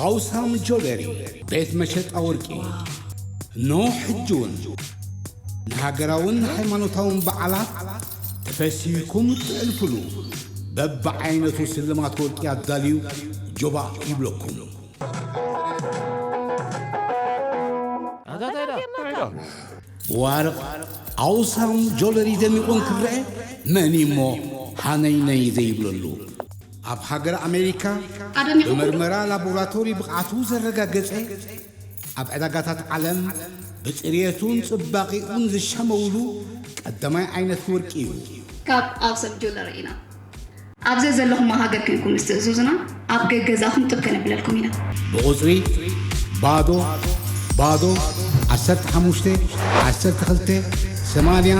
ኣውሳም ጆለሪ፣ ቤት መሸጣ ወርቂ። እነሆ ሕጂ እውን ንሃገራውን ሃይማኖታውን በዓላት ተፈሲህኩም እትሕልፉሉ በብዓይነቱ ስልማት ወርቂ ኣዳልዩ ጆባእ ይብለኩም። ዋርቕ ኣውሳም ጆለሪ ደሚቑ እንክረአ መን እሞ ሃነይነይ ዘይብለሉ? ኣብ ሃገር ኣሜሪካ ብመርመራ ላቦራቶሪ ብቕዓቱ ዘረጋገጸ፣ ኣብ ዕዳጋታት ዓለም ብጽርየቱን ጽባቐኡን ዝሻመውሉ ቀዳማይ ዓይነት ወርቂ እዩ። ካብ ኣውሳም ጆለሪ ኢና። ኣብ ዘዘለኹሞ ሃገር ኮይንኩም ምስ ትእዝዙና፣ ኣብ ገገዛኹም ጥብ ከነብለልኩም ኢና። ብቑጽሪ ባዶ ባዶ ዓሰርተ ሓሙሽተ ዓሰርተ ክልተ ሰማንያ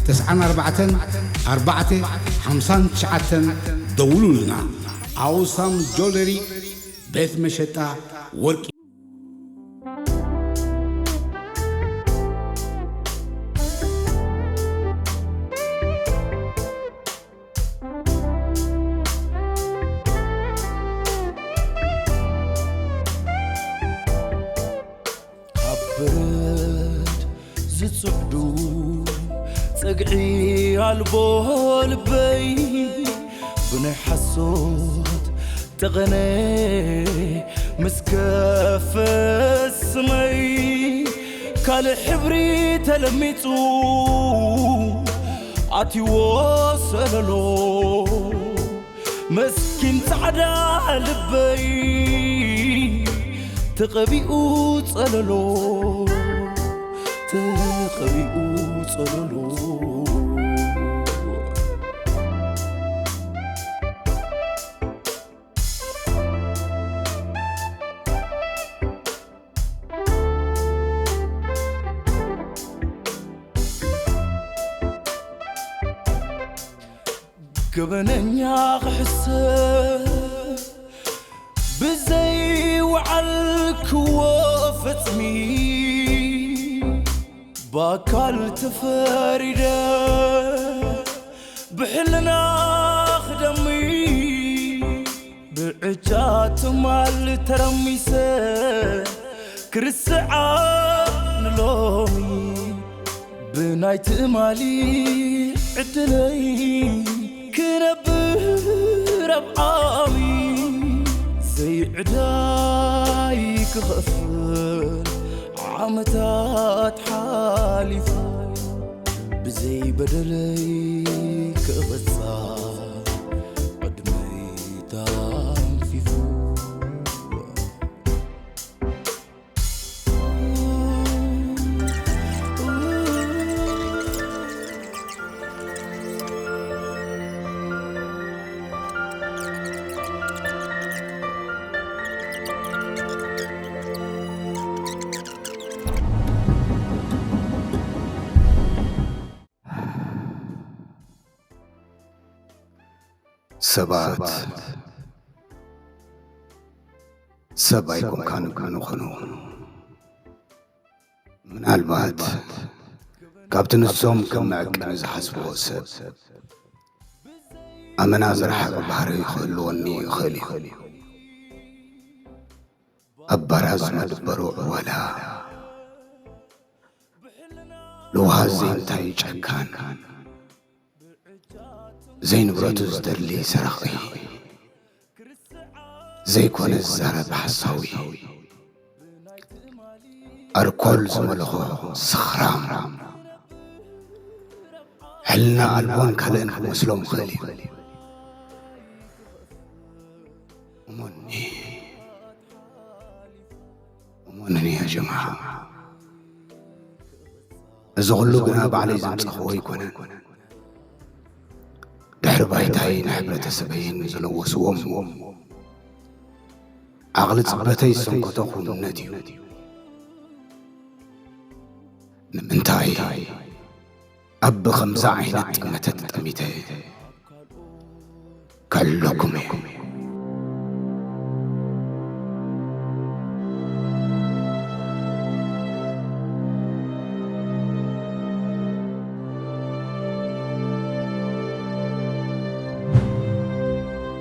ተስዓን ኣርባዕተን ኣርባዕተ ሓምሳን ትሽዓተን ደውሉልና። ኣውሳም ጆለሪ ቤት መሸጣ ወርቂ። ካብ በረድ ዝጽዕዱ ጸግዒ ኣልቦ ልበይ ብናይ ሓሶት ጠቐነ ምስ ከፈ ስመይ ካልእ ሕብሪ ተለሚጹ ኣትይዎ ሰለሎ መስኪን ጻዕዳ ልበይ ተቐቢኡ ጸለሎ ተቐቢኡ ጸለሎ ገበነኛ ክሕሰብ ብዘይ ወዓልክዎ ፈጽሚ ብኣካል ተፈሪደ ብሕልና ክደሚ ብዕጫ ትማል ተረሚሰ ክርስዓ ንሎሚ ብናይ ትማሊ ዕድለይ ክነብር ኣብ ዓሚ ዘይዕዳይ ክኸፍል ዓመታት ሓሊፉ ብዘይ በደለይ ክቕጻ ዕድመይ ታንፊፉ ሰባት ሰብ ኣይኮንካን እኮ ንኾኑ። ምናልባት ካብቲ ንሶም ከም መዐቀኒ ዝሓስብዎ ሰብ ኣመና ዝረሓቐ ባህሪ ክህልወኒ ይኽእል እዩ። ኣብ ባራዝ መድበሩ ዕወላ ልውሃት ዘይንታዩ ጨካን ዘይንብረቱ ዝደሊ ሰራቒ ዘይኮነ ዝዛረብ ሓሳዊ ኣርኮል ዝመለኾ ስኽራም ሕልና ኣልቦን ካልእን ክመስሎም ይኽእል እዩ። እሞኒ እሞንኒ ያ ጀምዓ እዚ ኹሉ ግና ባዕለይ ዘምጻኽዎ ኣይኮነን። ድሕሪ ባይታይ ንሕብረተሰበይን ዝለወስዎም ዓቕሊ ጽበተይ ዝሰንከቶ ክውንነት እዩ። ንምንታይ ኣብ ብኸምዚ ዓይነት ጠመተ ተጠሚተ ከለኩም እየ።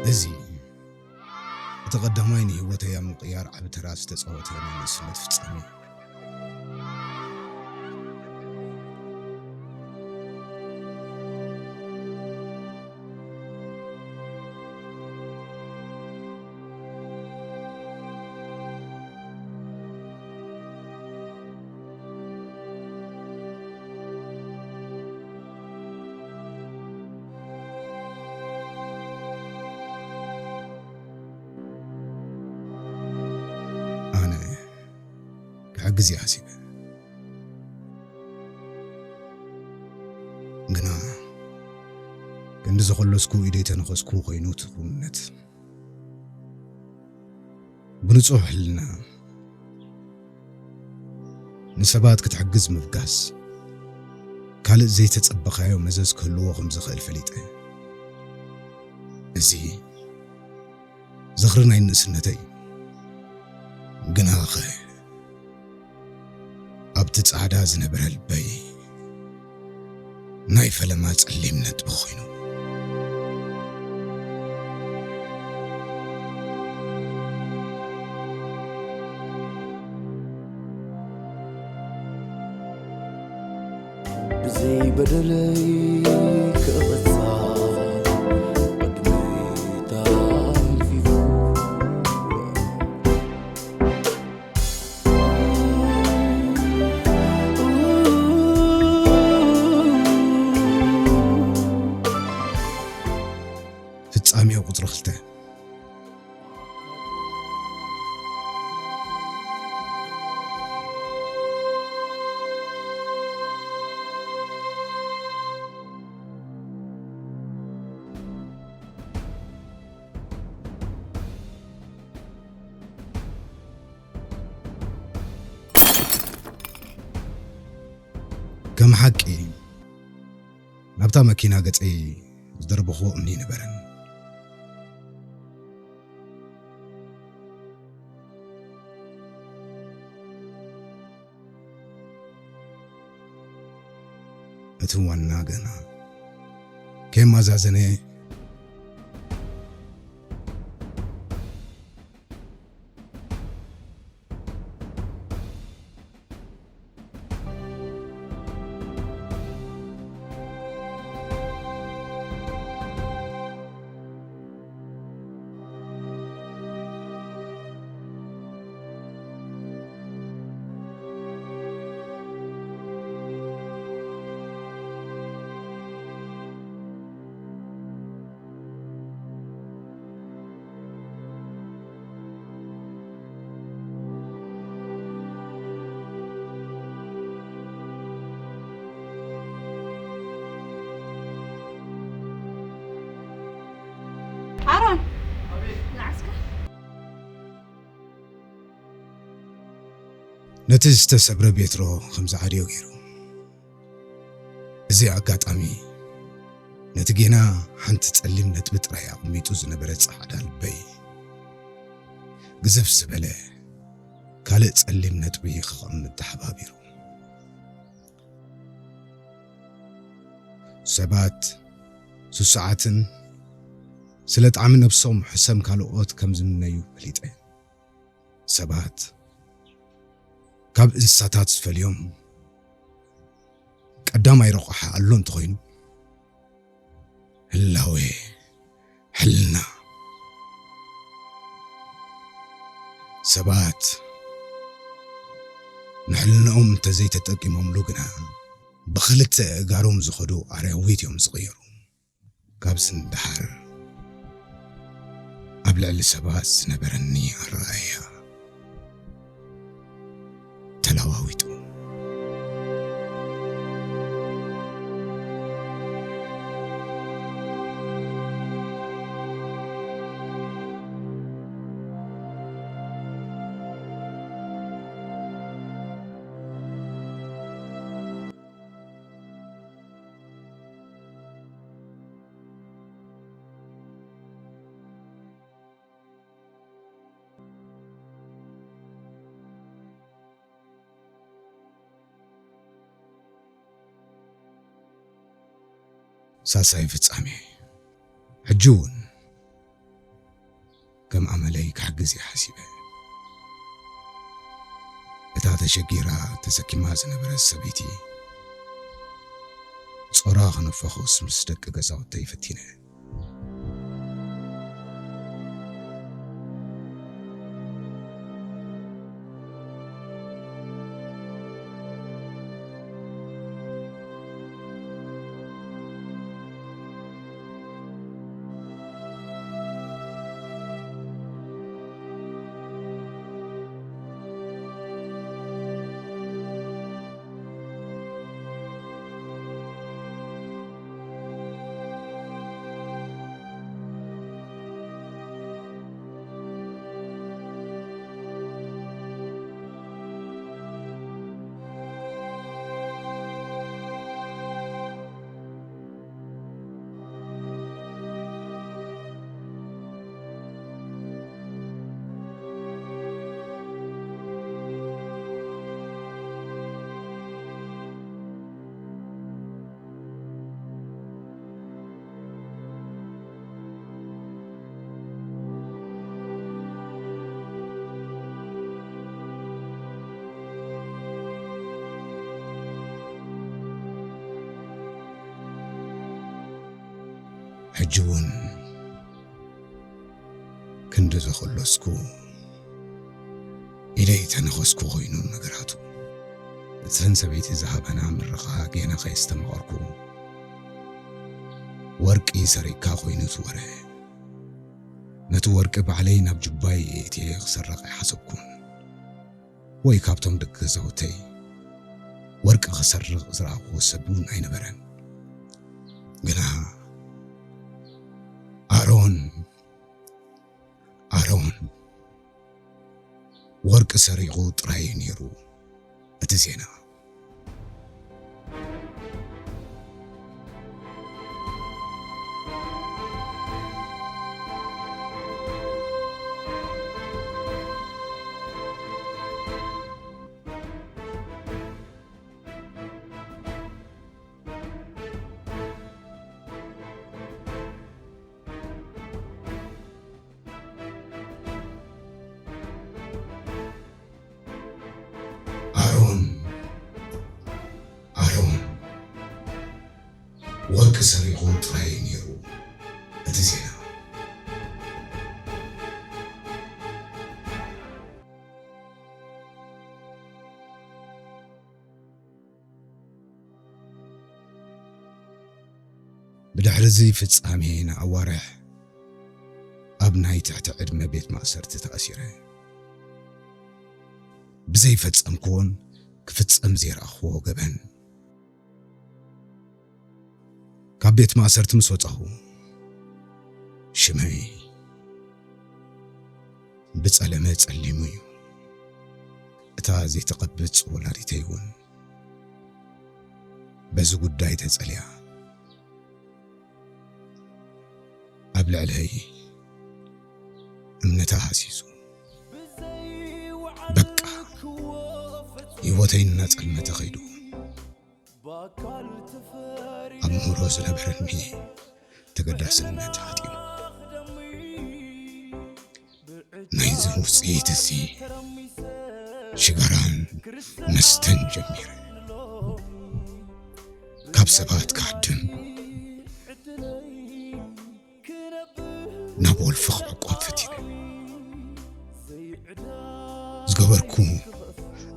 እዚ እቲ ቀዳማይ ንህይወተይ ኣብ ምቕያር ዓቢ ተራ ዝተጻወተ ናይ ንእስነት ፍጻመ። ኣነ ክሕግዝ እየ ሓሲበ። ግና ክንዲ ዘኸለስኩ ኢደይ ተነኸስኩ ኮይኑ እቲ ክውንነት። ብንጹህ ሕልና ንሰባት ክትሕግዝ ምብጋስ ካልእ ዘይተጸበኻዮ መዘዝ ክህልዎ ከም ዝኽእል ፈሊጠ። እዚ ዝኽሪ ናይ ንእስነተይ። ግናኸ ኣብቲ ጻዕዳ ዝነበረ ልበይ ናይ ፈለማ ጸሊም ነጥቢ ኮይኑ። ብዘይ በደለይ ክቕጻ ቅድመይ ተኣንፊፉ። ፍጻሜኡ ቁጽሪ ክልተ። ከም ሓቂ ናብታ መኪና ገጸይ ዝደርበኽዎ እምኒ ነበረን። እቲ ዋና ገና ከየመዛዘነ ኣሮን፣ ንዓስካ። ነቲ ዝተሰብረ ቤትሮ ከም ዝዓድዮ ገይሩ። እዚ ኣጋጣሚ ነቲ ጌና ሓንቲ ጸሊም ነጥቢ ጥራይ ኣቐሚጡ ዝነበረ ጻዕዳ ልበይ ግዝፍ ዝበለ ካልእ ጸሊም ነጥቢ ክቐምጥ ተሓባቢሩ። ሰባት ስሱዓትን ስለ ጣዕሚ ነብሶም ሕሰም ካልኦት ከም ዝምነዩ ፈሊጠ። ሰባት ካብ እንስሳታት ዝፈልዮም ቀዳማይ ረቑሓ ኣሎ እንተኾይኑ፣ ህላዌ ሕልና። ሰባት ንሕልናኦም እንተዘይተጠቂሞምሉ ግና፣ ብኽልተ ኣእጋሮም ዝኸዱ ኣራዊት እዮም ዝቕየሩ። ካብዚ ንደሓር ኣብ ልዕሊ ሰባት ዝነበረኒ ኣረኣእያ ተለዋዊጡ። ሳልሳይ ፍጻሜ። ሕጂ እውን ከም ኣመለይ ክሕግዝ እየ ሓሲበ። እታ ተሸጊራ ተሰኪማ ዝነበረት ሰበይቲ ጾራ ክነፋኹስ ምስ ደቂ ገዛውተይ ፈቲነ። ሕጂ እውን ክንዲ ዘኸለስኩ ኢደይ ተነኸስኩ ኮይኑ ነገራቱ። እተን ሰበይቲ ዝሃባና ምርቓ ጌና ከየስተማቐርኩ፣ ወርቂ ሰሪቕካ ኮይኑ እቲ ወረ። ነቲ ወርቂ ባዕለይ ናብ ጁባይ የእትየ ክሰርቕ ኣይሓሰብኩን። ወይ ካብቶም ደቂ ገዛውተይ ወርቂ ክሰርቕ ዝረኣኹዎ ሰብ እውን ኣይነበረን። ግና ኣሮን፣ ኣሮን ወርቂ ሰሪቑ ጥራይ እዩ ነይሩ እቲ ዜና። ኣሮን፣ ኣሮን ወርቂ ሰሪቑ ጥራይ እዩ ነይሩ እቲ ዜና። ብድሕሪ እዚ ፍጻሜ ንኣዋርሕ ኣብ ናይ ትሕቲ ዕድመ ቤት ማእሰርቲ ተኣሲረ። ብዘይፈጸምክዎን ክፍጸም ዘይረኣኽዎ ገበን። ካብ ቤት ማእሰርቲ ምስ ወጻኹ፣ ሽመይ ብጸለመ ጸሊሙ እዩ። እታ ዘይተቐብጽ ወላዲተይ እውን በዚ ጉዳይ ተጸልያ ኣብ ልዕለይ እምነታ ሃሲሱ። በቃ፣ ህይወተይ እናጸልመተ ከይዱ። ኣብ ምህሮ ዝነበረኒ ተገዳስነት ሓጢኡ። ናይዚ ውጽኢት እዚ ሽጋራን መስተን ጀሚረ። ካብ ሰባት ክሃድም ናብ ወልፊ ክዕቆብ ፈቲነ። ዝገበርኩ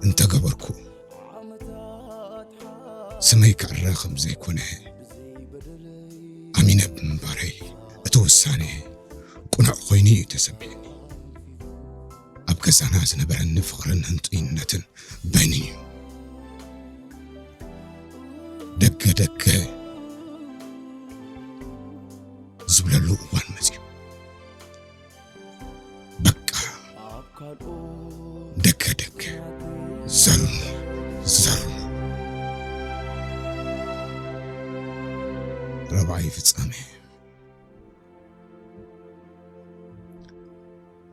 እንተገበርኩ፣ ስመይ ክዕረ ከም ዘይኮነ ኣሚነ ብምንባረይ፣ እቲ ውሳነ ቅኑዕ ኮይኑ እዩ ተሰሚዕኒ። ኣብ ገዛና ዝነበረኒ ፍቕርን ህንጡይነትን በይኑ እዩ። ደገ ደገ ዝብለሉ እዋን መጺኡ። በቃ፣ ደገ ደገ፣ ዘርሙ፣ ዘርሙ። ራብዓይ ፍጻሜ።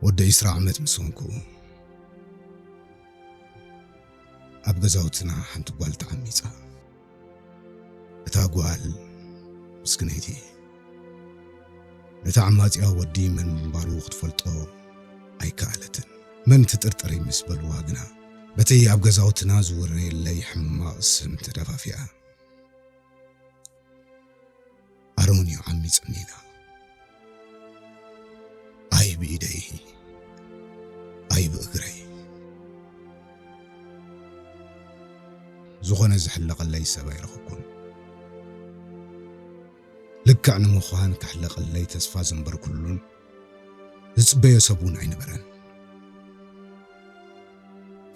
ወዲ ዕስራ ዓመት ምስ ኾንኩ፣ ኣብ ገዛውትና ሓንቲ ጓል ተዓሚጻ። እታ ጓል ምስክነይቲ፣ ነቲ ዓማጺኣ ወዲ መን ምንባሩ ክትፈልጦ ኣይከኣለትን። መን ትጥርጥሪ ምስ በልዋ ግና፣ በቲ ኣብ ገዛውትና ዝውረየለይ ሕማቕ ስም ተደፋፊኣ። ኣሮን እዩ ዓሚጽኒ ኢላ። ኣይ ብኢደይ፣ ኣይ ብእግረይ። ዝኾነ ዝሕለቐለይ ሰብ ኣይረኸብኩን። ልክዕ ንምዃን ክሕለቐለይ ተስፋ ዘንበርኩሉን ዝጽበዮ ሰብ እውን ኣይነበረን።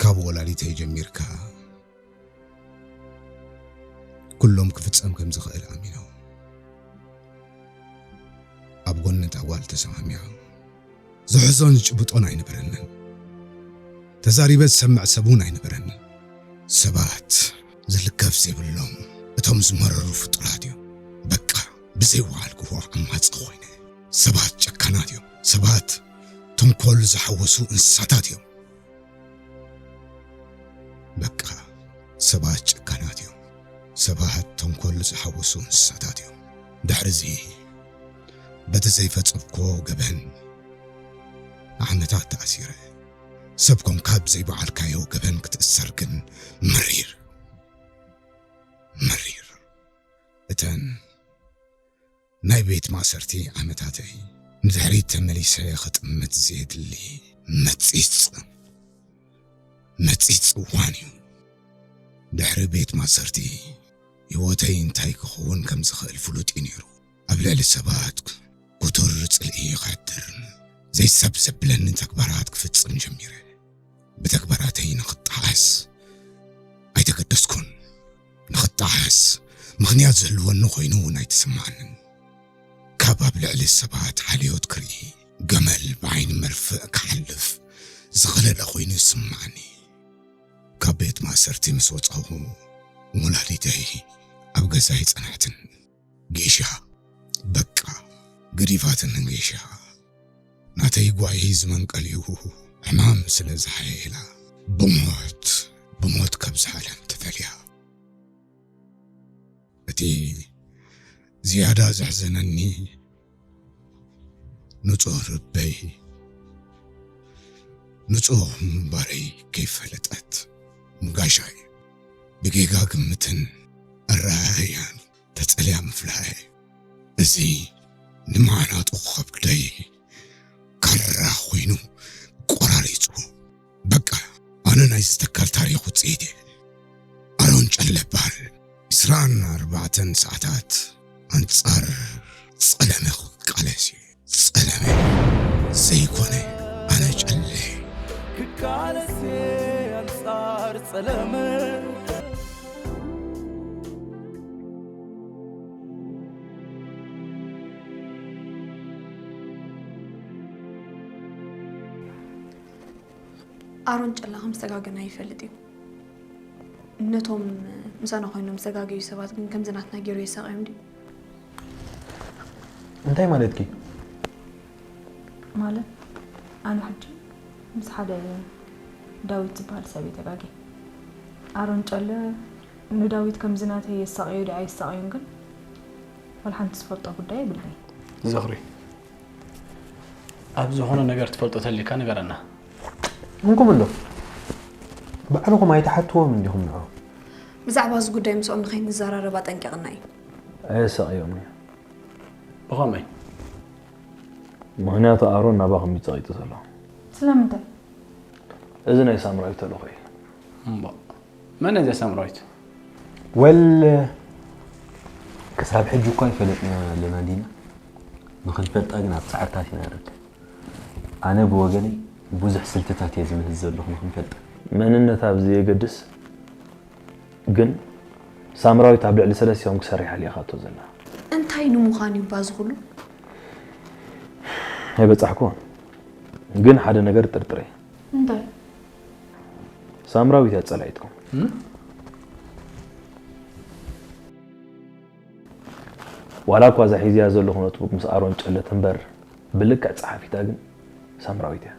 ካብ ወላዲተይ ጀሚርካ ኩሎም ክፍጸም ከም ዝኽእል ኣሚኖም ኣብ ጎኒ እታ ጓል ተሰማሚዖም። ዝሕዞን ዝጭብጦን ኣይነበረንን። ተዛሪበ ዝሰምዕ ሰብ እውን ኣይነበረንን። ሰባት ዝልከፍ ዘይብሎም እቶም ዝመረሩ ፍጡራት እዮም። በቃ ብዘይወዓልክዎ ዓማጺ ኮይነ። ሰባት ጨካናት እዮም። ሰባት ተንኮል ዝሓወሱ እንስሳታት እዮም። በቃ ሰባት ጨካናት እዮም። ሰባት ተንኮል ዝሓወሱ እንስሳታት እዮም። ድሕርዚ በቲ ዘይፈጸምክዎ ገበን ዓመታት ተኣሲረ። ሰብ ኮንካ ብዘይበዓልካዮ ገበን ክትእሰር ግን መሪር፣ መሪር። እተን ናይ ቤት ማእሰርቲ ዓመታተይ ንድሕሪት ተመሊሰ ክጥምት ዘየድሊ መጺጽ፣ መጺጽ እዋን እዩ። ድሕሪ ቤት ማእሰርቲ ህይወተይ እንታይ ክኸውን ከም ዝኽእል ፍሉጥ እዩ ነይሩ። ኣብ ልዕሊ ሰባት ክቱር ጽልኢ ከሕድር፣ ዘይሰብ ዘብለኒ ተግባራት ክፍጽም ጀሚረ። ብተግባራተይ ንኽጠዓስ ኣይተገደስኩን። ንኽጠዓስ ምኽንያት ዝህልወኒ ኮይኑ እውን ኣይተሰማዓንን። ካብ ኣብ ልዕሊ ሰባት ሓልዮት ክርኢ፣ ገመል ብዓይኒ መርፍእ ክሓልፍ ዝኸለለ ኮይኑ ይስማዓኒ። ካብ ቤት ማእሰርቲ ምስ ወጻኹ፣ ወላዲተይ ኣብ ገዛ ኣይጸንሐትን። ጌሻ፣ በቃ፣ ገዲፋትኒ ጌሻ። ናተይ ጓሂ ዝመንቀሊኡ ሕማም ስለ ዝሓየላ፣ ብሞት፣ ብሞት ካብዛ ዓለም ተፈልያ። እቲ ዝያዳ ዘሕዘነኒ፣ ንጹህ ልበይ፣ ንጹህ ምንባረይ ከይፈለጠት ምጋሻይ፣ ብጌጋ ግምትን ኣረኣእያን ተጸልያ ምፍላሐይ። እዚ ንመዓናጡ ከብደይ ካራ ኮይኑ ቆራሪጹ። በቃ፣ ኣነ ናይዚ ትካል ታሪኽ ውጽኢት እየ። ኣሮን ጨለ እበሃል። ዕስራን ኣርባዕተን ሰዓታት ኣንጻር ጸለመ ክቃለስ እየ። ጸለመ ዘይኮነ፣ ኣነ ጨለ። ክቃለስ እየ ኣንጻር ጸለመ። ኣሮን ጨላ ከም ዝተጋገና ይፈልጥ እዩ። ነቶም ምሳና ኮይኖም ዝተጋገዩ ሰባት ግን ከምዚ ናትና ገይሩ የሳቕዮም ድዩ? እንታይ ማለትኪ? ማለት ኣነ ሕጂ ምስ ሓደ ዳዊት ዝበሃል ሰብ እየ ተጋግየ። ኣሮን ጨለ ንዳዊት ከምዚ ናተይ የሳቕዮ ድዩ ኣየሳቕዮን ግን ዋላ ሓንቲ ዝፈልጦ ጉዳይ የብለይን። ዝኽሪ ኣብ ዝኾነ ነገር ትፈልጦ ተሊካ ንገረና። እንኩም ኣሎ ባዕልኹም ኣይትሓትዎም እንዲኹም ንዑ። ብዛዕባ እዚ ጉዳይ ምስኦም ንኸይንዘራረብ ኣጠንቂቕና እዩ። ኣየሳቕዮም እዩ። ብኸመይ? ምኽንያቱ ኣሮን ናባኹም እዩ ጸቒጡ ዘሎ። ስለምንታይ? እዚ ናይ ሳምራዊት ተልእኾ እዩ። እምቦ መን እዚኣ ሳምራዊት? ወል ክሳብ ሕጂ እኳ ኣይፈለጥናያ ኣለና ዲና። ንኽንፈልጣ ግን ኣብ ጻዕርታት ኢና ንርከብ። ኣነ ብወገነይ ብዙሕ ስልትታት እየ ዝምህዝ ዘለኹ ንኽንፈልጣ። መንነታ ብዘየገድስ ግን ሳምራዊት ኣብ ልዕሊ ሰለስቲኦም ክሰርሕ ኣልኢኻቶ ዘላ። እንታይ ንምዃን እዩ ባዚ ኩሉ? ኣይበጻሕኩዎን ግን ሓደ ነገር ጥርጥር እየ። እንታይ? ሳምራዊት እያ ጸላኢትኩም። ዋላ እኳ እዛ ሒዝያ ዘለኹ ኖትቡክ ምስ ኣሮን ጨለት እምበር ብልክዕ ጸሓፊታ ግን ሳምራዊት እያ።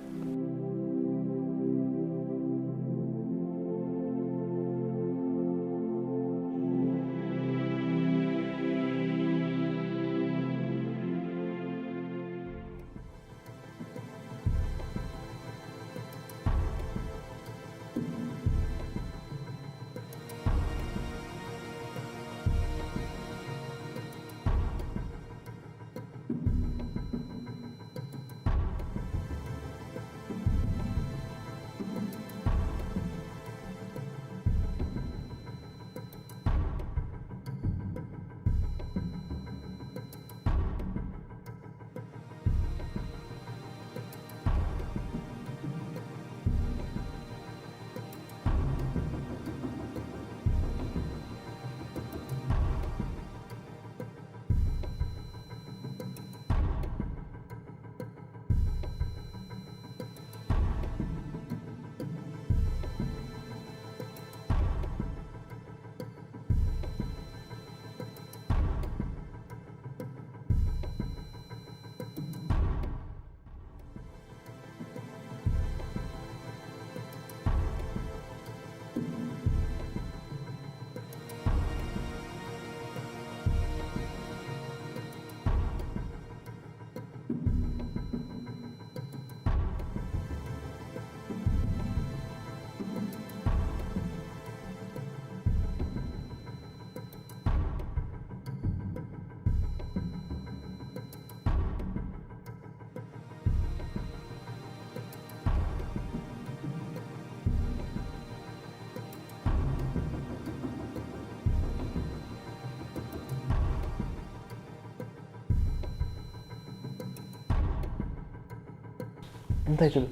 እንታይ ትብል?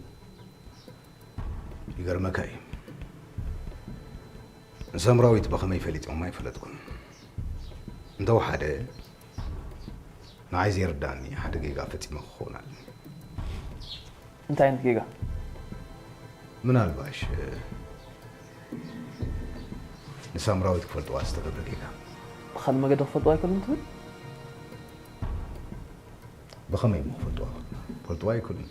ይገርመካ እዩ። ንሳምራዊት ብኸመይ ፈሊጦማ ኣይፈለጥኩን። እንተወሓደ ንዓይ ዘይርዳእኒ ሓደ ጌጋ ፈጺመ ክኸውን ኣለኒ። እንታይ ዓይነት ጌጋ? ምናልባሽ ንሳምራዊት ክፈልጥዋ ዝተገብረ ጌጋ። ብኻልእ መገዲ ክፈልጥዋ ኣይክእሉን ትብል? ብኸመይ እሞ ክፈልጥዋ? ክፈልጥዋ ኣይክእሉን።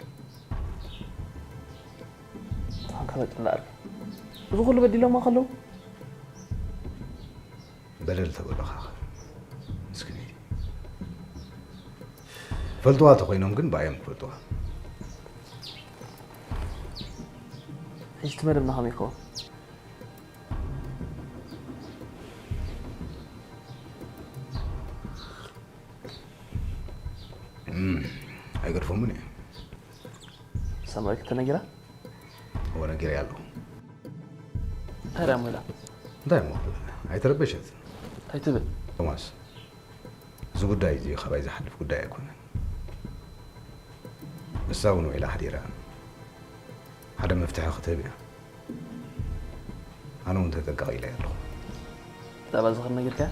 ንዓኻ ከመጽእ እንዳኣልካ። እዚ ኩሉ በዲሎማ ከለዉ? በደል ተበሉኻ። ምስኪነይቲ። ፈልጥዋ ተኾይኖም ግን ብኣዮም ክፈልጥዋ። ሕጂ እቲ መደብና ከመይ ይኸውን? እም፣ ኣይገድፎምን እየ። ሰማይ ከተነጊራ? እወ ነጊረ ኣለኹ። እንታይ ደኣ ሞላ? እንታይ እሞ ክብል? ኣይተረበሸት። እንታይ ትብል? ቶማስ፣ እዚ ጉዳይ እዚ ካባይ ዝሓልፍ ጉዳይ ኣይኮነን። ንሳ እውን ውዒላ ሓዲራ ሓደ መፍትሒ ክትህብ እያ። ኣነ እውን ተጠንቀቕ ኢለ ኣለኹ። ብዛዕባ ዝኽሪ ነጊርካያ?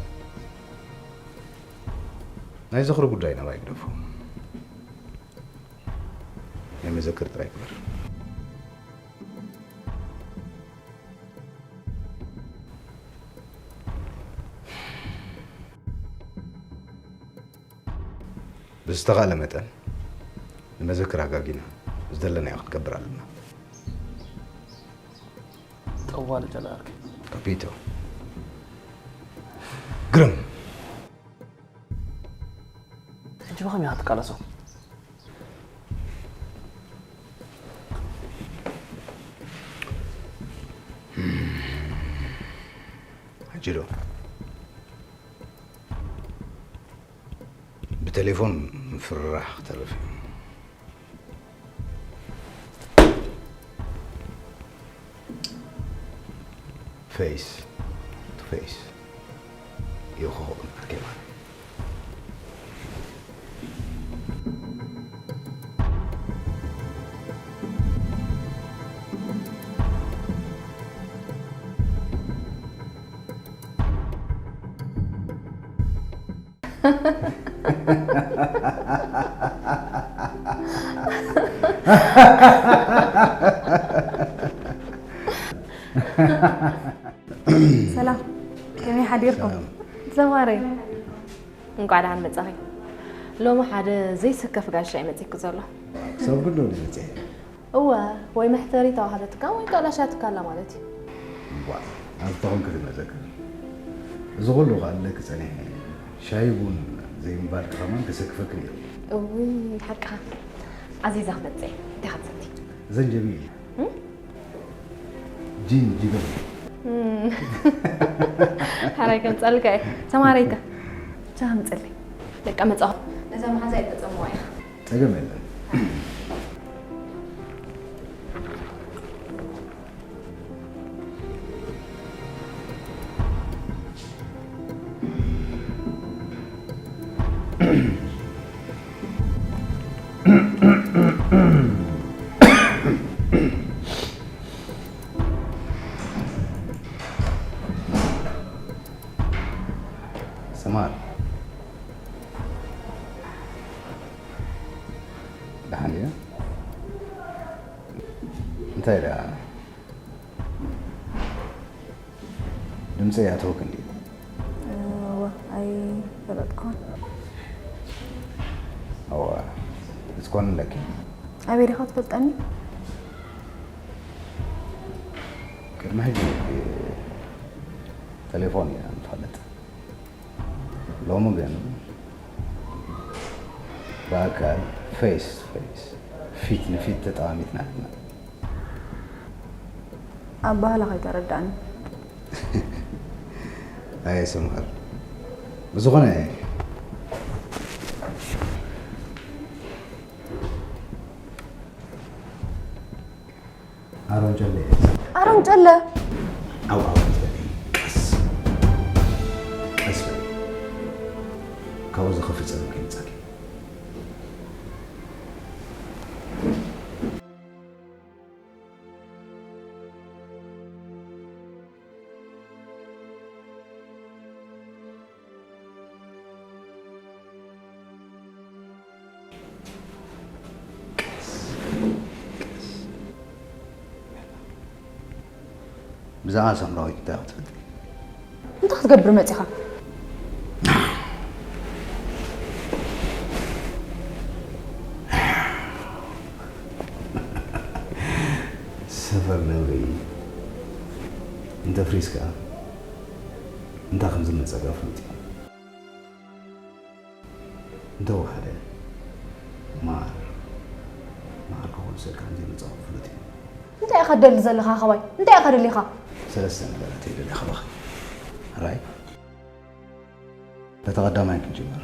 ናይ ዝኽሪ ጉዳይ ናባይ ግደፎ። ናይ መዘክር ጥራይ ግበር። ብዝተኻእለ መጠን ንመዘክር ኣጋጊና ዝደለናዮ ክንገብር ኣለና። ጠዋሊ ጨላርክ። ካፒቶ። ግርም። ሕጂ ብኸመይ ኢኻ ትቃለሶ? ሕጂ ዶ? ብቴሌፎን ምፍርራሕ ክተርፍ እዩ። ፌስ ቱ ፌስ እዩ ክኸውን ኣርኬባ። ሰላም፣ ከመይ ሓዲርኩም? ሰላም። ሰማረይ፣ እንቋዕ ደሓን መጻኺ። ሎሚ ሓደ ዘይስከፍ ጋሻ እዩ መጺእኩ ዘሎ። ክሳብ ክንዶ ዝመጽአ? እወ፣ ወይ መሕፈሪ ተዋህደትካ ወይ ቀላሻትካ ኣላ ማለት እዩ። እዋ፣ ኣብዚ ተኾንኪ ትመዘክር። እዚ ኩሉ ክኣለኪ ጸኒሐ፣ ሻሂ ቡን ዘይምባልኪ ከማን ከሰክፈኪ ነይሩ። እውይ፣ ሓቅኻ። ኣዚዛ ክመጽእ እየ። እንታይ ክትሰቲ? ዘንጀቢል። እም? ጂን ጂበል። እም። ሓራይ ከምጸልካ እየ። ሰማረይካ። ብቻ ከምጸለይ። ደቂ መጻኹ። ነዛ መሓዛ እየ ተጸምዋ እያ። ጸገም የለን። ሰማር። ደሓን ድያ? እንታይ ደኣ? ድምፀይ ኣተወክ እንዲ? እወ፣ ኣይፈለጥኩን። እወ፣ ክትኮኒ ኣለኪ። ኣበይ ዲኻ ትፈልጠኒ? ቅድሚ ሕጂ ቴሌፎን ኢና ንፋለጥ። ሎሚ ግን ብኣካል ፌስ ቱ ፌስ፣ ፊት ንፊት ተጠማሚትና ኣለና። ኣባህላ ከይተረዳእኒ። ኣየ ሰምሃር፣ ብዝኾነ ኣሮን ጨለ። ኣሮን ጨለ። ዓው ዓው ትበሊ። ቀስ ቀስ በሊ። ካብኡ ዝኸፍእ ጸገም ከይምጻኪ። ብዛዕባ ሳምራዊት እንታይ ክትፈልጢ? እንታይ ክትገብር መፂኻ? ሰፈር ነብሪ እንተ ፍሪስ ከኣ እንታይ ከም ዝመጸካ ፍሉጥ እዩ። እንተወሓደ ማር ማር ክኾን ሰልካ ከም ዘይመጸኹ ፍሉጥ እዩ። እንታይ ኢኻ ትደሊ ዘለኻ ኣኸባይ? እንታይ ኢኻ ደሊኻ? ሰለስተ ነገራት እየ ደልየ ካባኺ። ራይ በቲ ቀዳማይ ክንጅምር።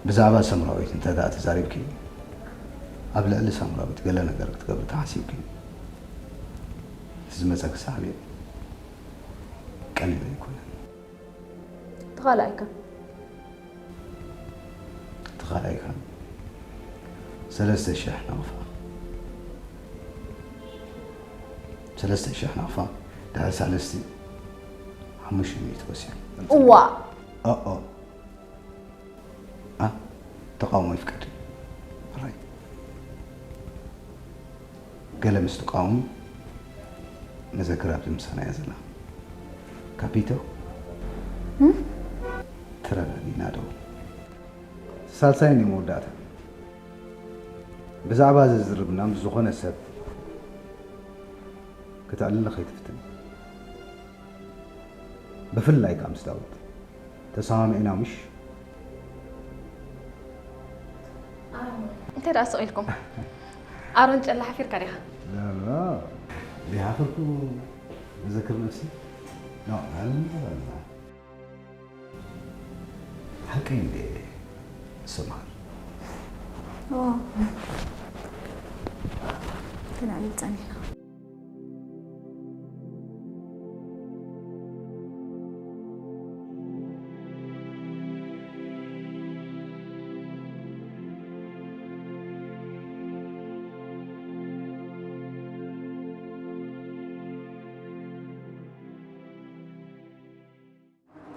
ብዛዕባ ሰምራዊት እንተ ደኣ ተዛሪብኪ ኣብ ልዕሊ ሳምራዊት ገለ ነገር ክትገብሪ ተሓሲብኪ እቲ ዝመጸኪ ሳዕቤን ቀሊል ኣይኮነን። ተኻልኣይካ ተኻልኣይካ ሰለስተ ሽሕ ናቕፋ ሰለስተ ሽሕ ናቕፋ ድሕሪ ሳልስቲ ሓሙሽተ ሚእቲ ወሲኹ። እዋ ኦኦ ኣ ተቃውሞ ይፍቀድ ራይ ገለ ምስ ተቃውሞ መዘክር ኣብዚ ምሳና እያ ዘላ ካፒቶ ተረዳዲና ዶ ሳልሳይን እዩ መወዳእታ ብዛዕባ እዚ ዝርብና ምስ ዝኾነ ሰብ ክትዕልሊ ከይትፍትን ብፍላይ ከዓ ምስ ዳዊት ተሰማሚዕና ምሽ እንታይ ደኣ ስቕ ኢልኩም ኣሮን ጨላ ሓፊርካ ዲኻ لا لا لا حفركم مذكر نفسي لا لا لا ሓቀይ እንዴ ስምሃል ተናዕዩ ጸኒሕና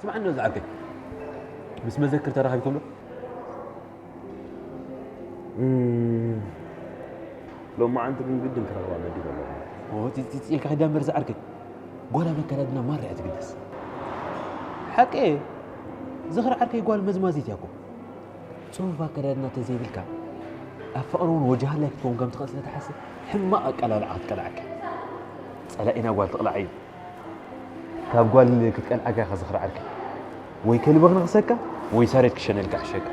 ስምዓኒ እዚ ዓርከይ ምስ መዘክር ተራኺብኩም ዶ? ሎማዓንቲ ግን ግድን ክረኽባ መዲበ ኣለኹ። ፂፂ ኢልካ ኪዳ እምበር ዝዓርከይ ጓል ኣብ ኣከዳድና ማራ እያ ትግደስ። ሓቂ እየ ዝኽሪ ዓርከይ ጓል መዝማዚት እያ እኮ። ፅፉፍ ኣከዳድና ተዘይብልካ ኣብ ፍቕሪ እውን ወጃሃላይ ክትከውን ከም ትኽእል ስለ ትሓስብ ሕማቕ ኣቀላልዓ ክትቀልዓካ። ፀላኢና ጓል ትቕላዕ እዩ። ካብ ጓል ክትቀልዓካ ኢኻ ዝኽሪ ዓርከይ። ወይ ከልቢ ክነኽሰካ ወይ ሳሬት ክሸነልካ ሕሸካ።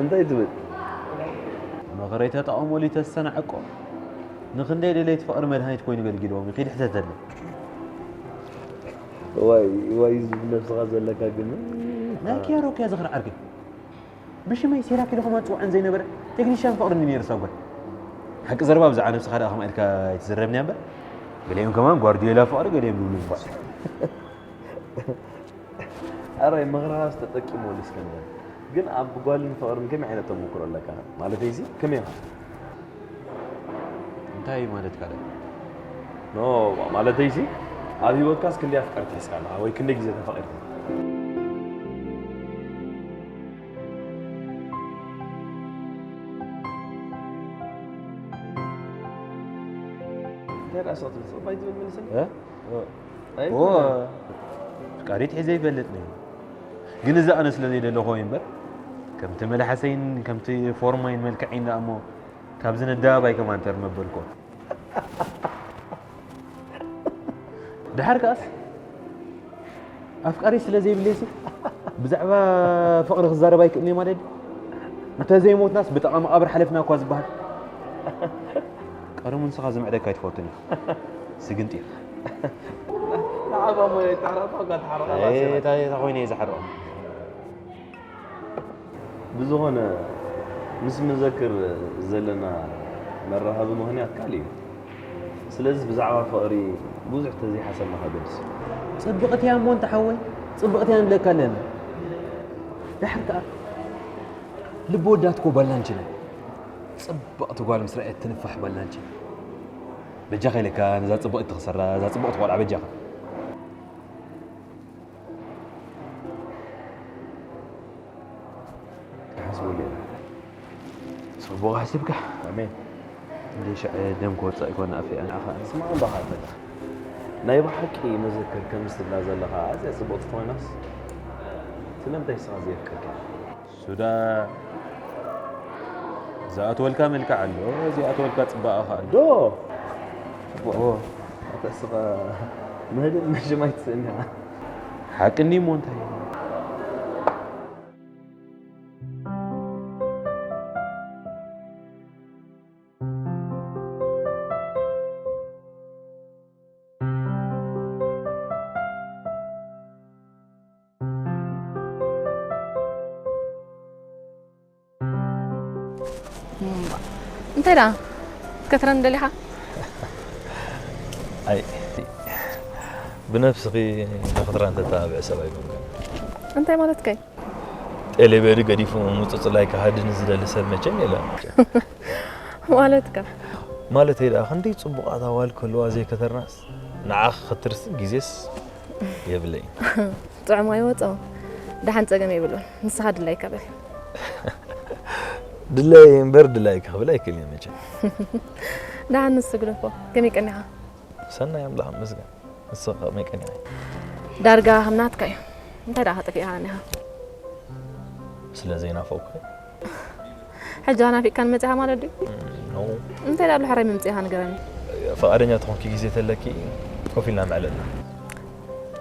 እንታይ ትብል? ምኽረይ ተጠቐመሉ ተስተናዕቆ። ንኽንደይ ደለይቲ ፍቕሪ መድሃኒት ኮይኑ ገልጊልዎም ይኺድ ሕተተለይ። ዋይ ዋይ ዝብል ነብስኻ ዘለካ ግን ናይ ኪያሮ እኮ እያ ዝኽሪ ዓርከይ። ብሽመይ ሴራኪ ዶ ከማን ትጽውዐን ዘይነበረ ቴክኒሻን ፍቕሪ እንድዩ ነይሩ እሳ ጓል። ሓቂ ዘረባ ብዛዕባ ነብስኻ ደኣ ከምኣ ኢልካ ኣይትዝረብንያ እምበር ገሊኦም ከማን ጓርዲዮላ ፍቕሪ ገሊኦም ይብሉ እምበር። ኣረ ምኽርኻስ ተጠቂመሉ እስከ ንበል ግን ኣብ ጓልን ፍቕርን ከመይ ዓይነት ተመክሮ ኣለካ ማለተይሲ ከመይ ኢኻ እንታይ ማለትካ ደኣ ኖ ማለተይሲ ኣብ ሂወትካስ ክንደይ ኣፍቀርቲ ሒዝካ ኣለኻ ወይ ክንደይ ግዜ ተፋቒርካ እንታይ ደኣ ስቕ ትብል ጽባይ ትብል መልሰኒ ፍቃሪት ሒዘ ይፈልጥ ነይሩ ግን እዚ ኣነ ስለ ዘይደለኹ እዩ እምበር ከምቲ መልሓሰይን ከምቲ ፎርማይን መልክዐይን ደኣ እሞ ካብዚ ነደባባይ ከማን ተር መበልኮ ድሓር ከኣስ ኣፍቃሪ ስለ ዘይብለይሲ ብዛዕባ ፍቕሪ ክዛረብ ኣይክእልን እየ ማለት ድዩ እንተዘይሞትናስ ብጥቓ መቓብር ሓለፍና እኳ ዝበሃል ቀደሙ ንስኻ ዝምዕደካ ኣይትፈቱን ኢኻ ስግንጢር ንዓባ ሞ ይተሓረቕካ ጓል ተሓረቓ እንታይ ኮይነ እየ ዝሓርቖም ብዝኾነ ምስ መዘክር ዘለና መራኸቢ ምኽንያት ካልእ እዩ። ስለዚ ብዛዕባ ፍቕሪ ብዙሕ ተዘይሓሰብና ከገድስ እዩ። ጽብቕቲ እያ እሞ እንተ ሓወይ ጽብቕቲ እያ ንብለካ ኣለና። ደሓር ከኣ ልቢ ወዳት እኮ ባላንቺ ናይ ጽብቕቲ ጓል ምስ ረኣየት ትንፋሕ ባላንቺ። በጃኻ ኢለካ ነዛ ጽብቕቲ ትኽሰራ እዛ ጽብቕቲ ቆልዓ በጃኻ። ትሓስበሉ ኢኻ። ሶማ ብሓሲብካ ኣሜን። እንደ ሸዐ ደም ክወፅእ ኣይኮነ ኣፍያ ንዓኻ። ስማዕ እምባኻ ፈታ። ናይ ብሓቂ መዘክር ከምዚ ትብላ ዘለኻ ኣዝያ ጽብቕቲ ኮይናስ፣ ስለምንታይ ንስኻ ዘየፍቅርካ? ሱዳ፣ ዝኣትወልካ መልክዕ ኣሎ፣ ዘይኣትወልካ ጽባቐ ከኣ ኣሎ። ዶ? ጽቡቕ። ኦ። ኣታ እስኻ ምህድእ መሽም ኣይትስእን ኢኻ። ሓቂ እንድዩ እሞ እንታይ? እምባ። እንታይ ደኣ? ክትከትረኒ ደሊኻ? ኣይ፣ ብነብስኺ ንኽትራ እንተተባብዕ ሰብ ኣይኮንኩን። እንታይ ማለትካ እዩ? ቴሌቤሪ ገዲፉ ምጽጽላይ ክሃድን ዝደሊ ሰብ መቸም የለን። ማለትካ? ማለተይ ደኣ ክንደይ ጽቡቓት ኣዋልድ ክህልዋ ዘይከተርናስ፣ ንዓኺ ክትርሲ ግዜስ የብለይን። ጥዑም ኣይወጾ። ደሓን ጸገም የብሉን። ንስኻ ድላይካ በል። ድለይ እምበር ድላይካ ክብል ኣይክእልን እየ መቸም። ደሓን ንሱ ግደፎ። ከመይ ቀኒኻ? ሰናይ ኣምላኽ ይመስገን። ንስኺ ከመይ ቀኒኺ? ዳርጋ ከም ናትካ እዩ። እንታይ ደኣ ከጥፊእካ ቀኒኻ? ስለ ዘይናፈቕኩ። ሕጂ ናፊቕካኒ መጺኻ ማለት ድዩ? ኖ። እንታይ ደኣ ኣሎ ሕራይ ምምጺእኻ ንገረኒ። ፈቓደኛ ተኾንኪ ግዜ ተለኪ ኮፍ ኢልና ምዕለልና።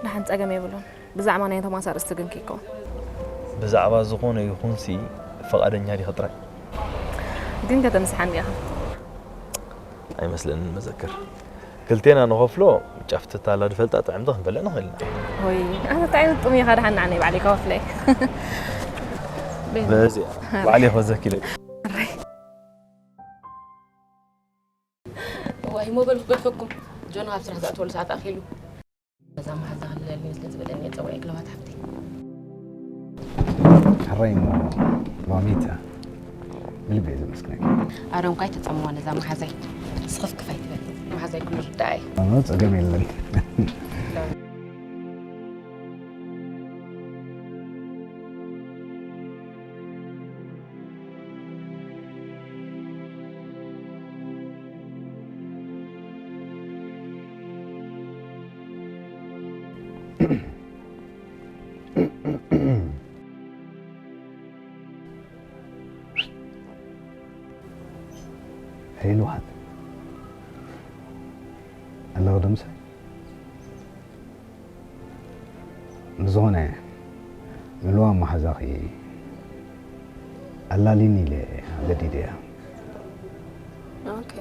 ደሓን ጸገም የብሉን። ብዛዕባ ናይ ቶማስ ኣርእስቲ ግን ከይከውን። ብዛዕባ ዝኾነ ይኹንሲ ፈቓደኛ ዲኺ ጥራይ? ግን ከተምስሓኒ ኢኻ። ኣይመስለንን መዘክር። ክልቴና ንኸፍሎ ጫፍቲ ታላ ድፈልጣ ጥዕምቲ ክንበልዕ ንኽእል ኢና። ሆይ፣ ኣነ እንታይ ዓይነት ጥሙይ ኢኻ ደሓን ንዓነይ ባዕለይ ከኸፍለይ። በዚ ባዕለይ ክወዘኪ ኢለ። እዋይ፣ እሞ በል ክገድፈኩም። ጆን ኣብ ስራሕ ዝኣትወሉ ሰዓት ኣኺሉ። እዛ መሓዛ ክልለልኒ ስለ ዝበለኒ እየ ጸዊዐ ክለዋት ሓፍተይ። ሕራይ እሞ ሎሚታ ብልቢ እየ ዘመስግነኪ። ኣረ እንኳ ኣይተጸምዋ ነዛ መሓዛይ። ስኽፍክፍ ኣይትበል። መሓዛይ ኩሉ ዝርዳኣ እዩ። ኣነ ጸገም የለን። ሄሉ ሃት ኣለኹ ዶ ምሳይ? ብዝኾነ፣ ንልዋም መሓዛኺ ኣላሊኒ ኢለ ኣገዲደያ። ኦኬ።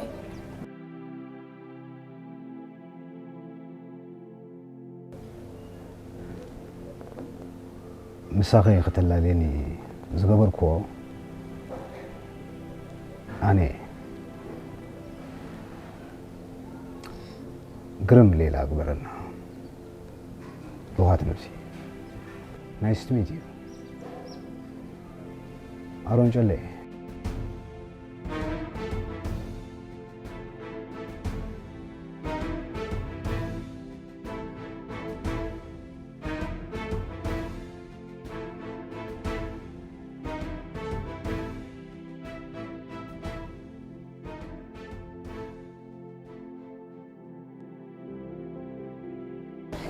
ምሳኺ ከተላልየኒ ዝገበርክዎ ኣነ እየ። ግርም ሌላ ግበረልና። ልኻት ነብሲ። ናይስ ቱ ሚት ዩ። ኣሮን ጨለ።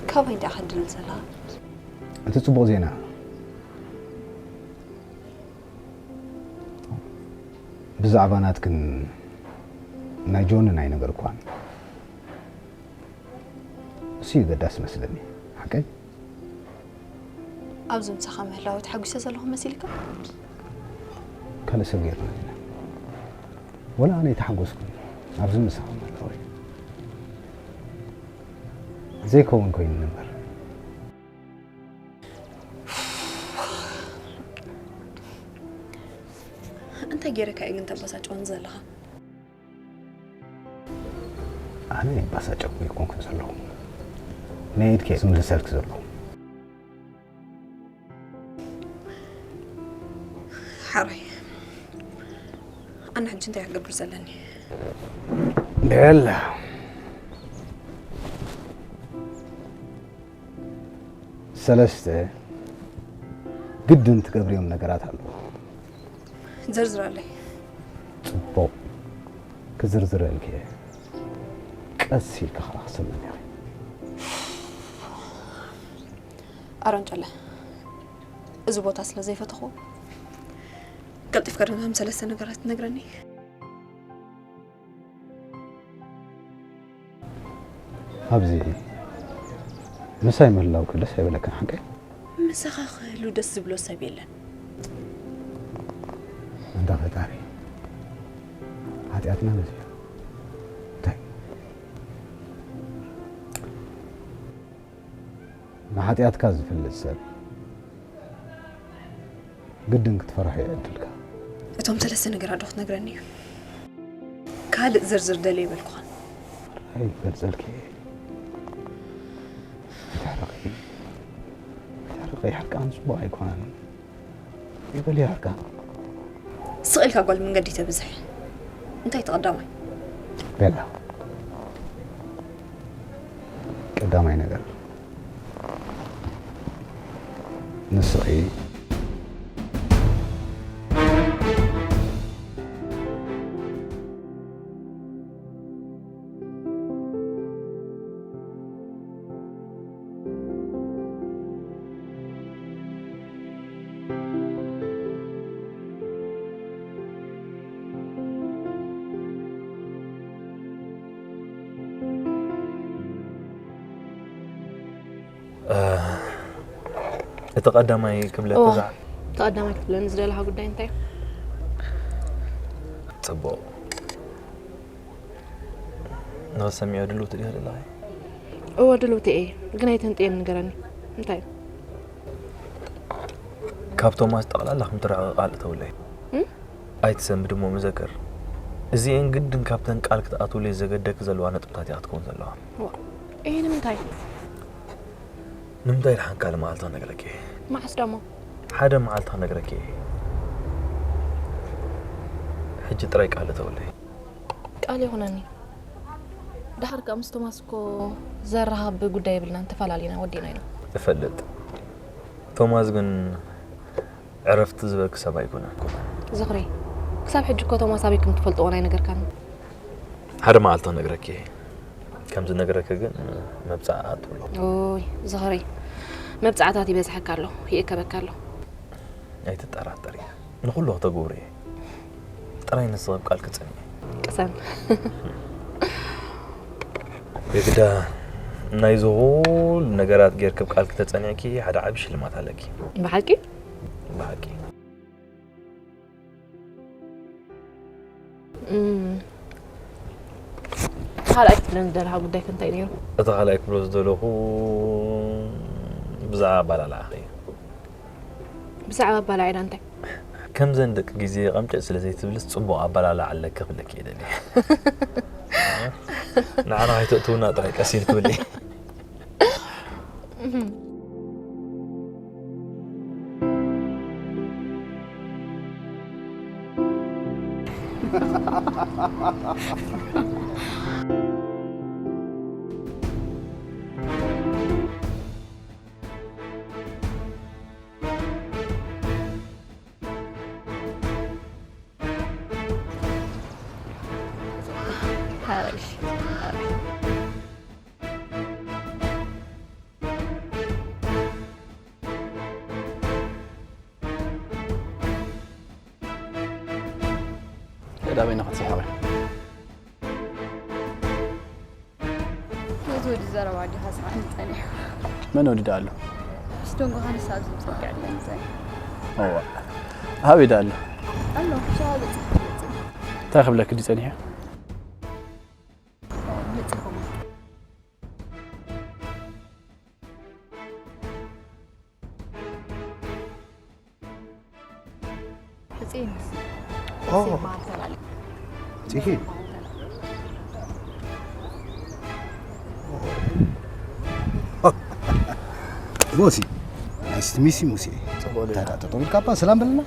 ካባይ እንዲያ ከድል ዘላ። እቲ ጽቡቕ ዜና፣ ብዛዕባ ናትክን ናይ ጆንን ኣይነገርኳን። እሱ እዩ ገዳስ መስለኒ። ሓቀይ? ኣብዚ ምሳኻ ምህላወይ ተሓጒሰ ዘለኹ መሲልካ? ካልእ ሰብ ጌርና ኢና። ወላ ኣነ ኣይተሓጎስኩን ኣብዚ ምሳኻ ምህላወይ። ዘይከውን ኮይኑ ነበር። እንታይ ጌረካ እዩ ግን ተባሳጭወን ዘለኻ? ኣነ ይባሳጨኩ ኣይኮንኩን ዘለኹ። ናይ ኢድከ ዝምልሰልክ ዘለኹ። ሓራይ፣ ኣነ ሕጂ እንታይ ክገብር ዘለኒ? በላ። ሰለስተ ግድን ትገብርዮም ነገራት ኣለዉ። ዘርዝራለይ። ብዝርዝር እልክየ ቀስ ኢልካ ከዓ ክሰምዕን ኢኺ። ኣሮን ጨለ፣ እዚ ቦታ ስለ ዘይፈተኹ ቀልጢፍካ ዶ ነቶም ሰለስተ ነገራት ትነግረኒ? ኣብዚ ምሳይ ምህላውኪ ደስ ኣይበለክን ሓቀይ? ምሳኻ ክህሉ ደስ ዝብሎ ሰብ የለን። እንዳ ፈጣሪ ሓጢኣትና በዚሑ እንታይ ንሓጢኣትካ ዝፈልጥ ሰብ ግድን ክትፈርሖ ይዕድልካ። እቶም ሰለስተ ነገራት ዶ ክትነግረኒ እዩ? ካልእ ዝርዝር ደልየ ይበልኩኻን። ኣይገልጸልኪ። ተሕርቂ ተሕርቂ ሕርቃን ጽቡቕ ኣይኮነን። ይበል ይሕርቃን። ስቕ ኢልካ ጓል መንገዲ ተብዝሕ። እንታይ እቲ ቀዳማይ? ቤላ ቀዳማይ ነገር ንስኺ እቲ ቀዳማይ ክብለኪ እዋ፣ ዝዓ- እቲ ቀዳማይ ክትብለኒ ዝደለኻ ጉዳይ እንታይ እዩ? ጽቡቕ ንኽትሰምዕዮ ድልውቲ ዲኺ ዘለኺ? እወ ድልውቲ እየ፣ ግን ኣይተንጥየኒ ንገረኒ። እንታይ እዩ? ካብ ቶማስ ጠቕላላ ከም ትርሕቒ ቃል እተውለይ። እም? ኣይትሰንብዲ እሞ ምዘክር። እዚኤን ግድን ካብተን ቃል ክትኣትውለይ ዘገደኪ ዘለዋ ነጥብታት እያ ክትከውን ዘለዋ። ዋ፣ እየ ንምንታይ? ንምንታይ ደሓን ካልእ መዓልቲ ክነግረኪ እየ። መዓስ ደሞ? ሓደ መዓልቲ ክነግረኪ እየ። ሕጂ ጥራይ ቃል እተውለይ። ቃል ይኹነኒ። ደሓር ከኣ ምስ ቶማስ እኮ ዘራኽብ ጉዳይ የብልናን፣ ተፈላሊና ወዲእና ኢና። እፈልጥ። ቶማስ ግን ዕረፍቲ ዝበኪ ሰብ ኣይኮነን። ዝኽሪ፣ ክሳብ ሕጂ እኮ ቶማስ ኣበይ ከም ትፈልጥዎ ኣይነገርካንን። ሓደ መዓልቲ ክነግረኪ እየ። ከም ዝነግረኪ ግን መብጽዓ ኣትብሎ። ኦይ ዝኽሪ፣ መብጽዓታት ይበዝሐካ ኣሎ፣ ይእከበካ ኣሎ። ኣይትጠራጠሪ፣ ንኹሉ ክተግብሮ እየ። ጥራይ ንስኺ ኣብ ቃልኪ ጽንዒ። ቅሰን። የግዳ ናይዚ ኩሉ ነገራት ጌርኪ ኣብ ቃልኪ ተጸኒዕኪ ሓደ ዓቢ ሽልማት ኣለኪ። ብሓቂ? ብሓቂ። ካልኣይ ክትብለኒ ዝደለኻ ጉዳይ ከ እንታይ ነይሩ? እቲ ካልኣይ ክብሎ ዝደለኹ ብዛዕባ ኣባላልዓኺ እዩ። ብዛዕባ ኣባላዒና እንታይ? ከምዘን ደቂ ግዜ ቐምጨጭ ስለ ዘይትብልስ ጽቡቕ ኣባላልዓ ኣለኪ ክብለኪ እየ ደልየ። ንዓና ከይተእትውና ጥራይ ቀስ ኢልኪ ብልዒ። ዳበይ ነኸት ሰሓበ ነቲ ወዲ ዘረባ ዲኻ ስዓኒ ጸኒሑ? መን ወዲ ደኣ ኣሎ? ምስ ደንጎኻ ንሳ ዝብል ጸግዕ ኣለኒ ጸኒሑ። እዋ ኣበይ ደኣ ኣሎ? ኣሎ፣ ሸዋ ገጽ ክፍለጽ። እንታይ ክብለኪ ድዩ ጸኒሑ? መጺኹም። ሕጽይ ምስ ኦ። ሕጽይ በዓል ተላሊ። ጽሂ። ሙሲ። Nice to meet you ሙሲ። ጽቡቅ ዲና። ታታ ጠጠው ኢልካ እባ ሰላም በልና።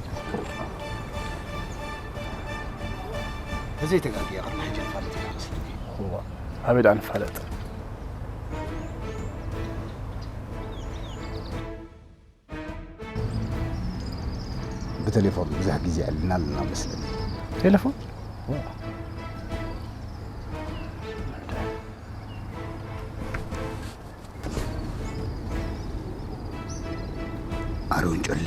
ተዘይተጋግየ ቅድሚ ሕጂ ንፋለጥ ኢና መስለኒ። እዋ። ኣበይ ደኣ ንፋለጥ? ብቴሌፎን ብዙሕ ግዜ ኣዕሊልና ኣለና መስለኒ። ቴሌፎን? ኣሮን ጨሌ።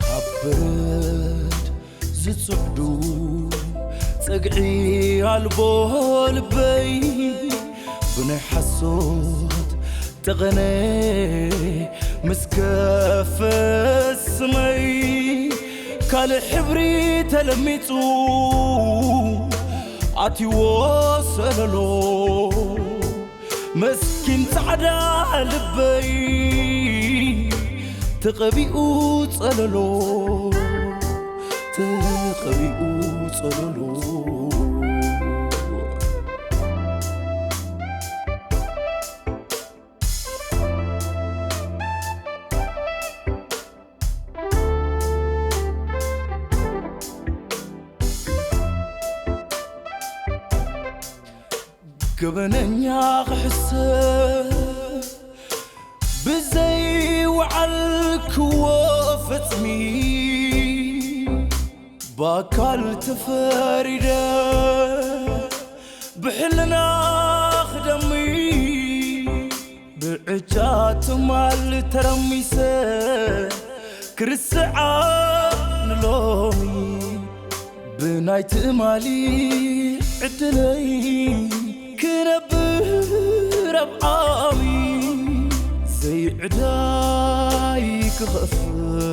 ኣብ በረድ ዝጽዕዱ ጸግዒ ኣልቦ ልበይ፣ ብናይ ሓሶት ጠቐነ ምስ ከፈ ስመይ፣ ካልእ ሕብሪ ተለሚጹ ኣትይዎ ሰለሎ። መስኪን ጻዕዳ ልበይ ተቐቢኡ ጸለሎ፣ ተቐቢኡ ጸለሎ። ገበነኛ ክሕሰብ ብዘይ ወዓልክዎ ፈጽሚ፣ ብኣካል ተፈሪደ ብሕልና ክደሚ፣ ብዕጫ ትማል ተረሚሰ ክርስዓ ንሎሚ፣ ብናይ ትማሊ ዕድለይ ክነብር ኣብ ዓሚ፣ ዘይዕዳይ ክኸፍል።